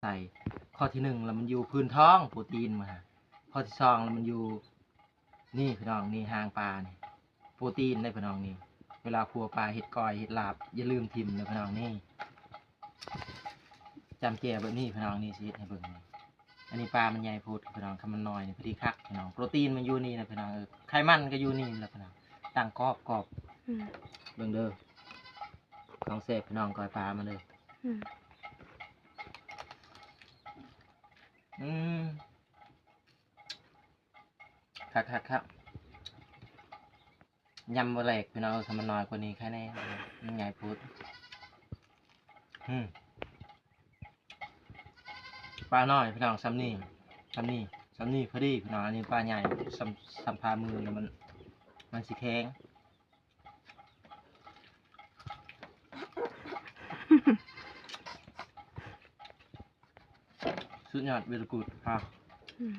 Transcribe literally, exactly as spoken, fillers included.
ส่ ข้อที่หนึ่งแล้วมันอยู่พื้นท้องโปรตีนมา ข้อที่สองแล้วมันอยู่ นี่พี่น้อง นี่หางปลานี่ โปรตีนได้พี่น้องนี่ เวลาครัวปลาเห็ดก้อยเห็ดลาบ อย่าลืมถิ่มนะพี่น้องนี่ จำแจ่วแบบนี้พี่น้องนี่สิเฮ็ดให้เบิ่งนี่ อันนี้ปลามันใหญ่โพดพี่น้อง คำมันน้อยนี่พอดีคักพี่น้อง โปรตีนมันอยู่นี่นะพี่น้อง เออ ไขมันก็อยู่นี่แหละพี่น้อง ตั้งกรอบกรอบ อืม เบิ่งเด้อ ของแซ่บพี่น้อง ก้อยปลามาเลย อืม อืม คักคักคัก ยำบ่แหลกพี่น้อง ถ้ามันน้อยกว่านี้แค่นี้ มันใหญ่โพด อืม ปลาน้อยพี่น้อง ซ้ำนี่ ซ้ำนี่ ซ้ำนี่พอดีพี่น้อง อันนี้ปลาใหญ่ ซ้ำ ซ้ำพามือแล้วมัน มันสิแข็ง สุดยอด very good ฮะ อืม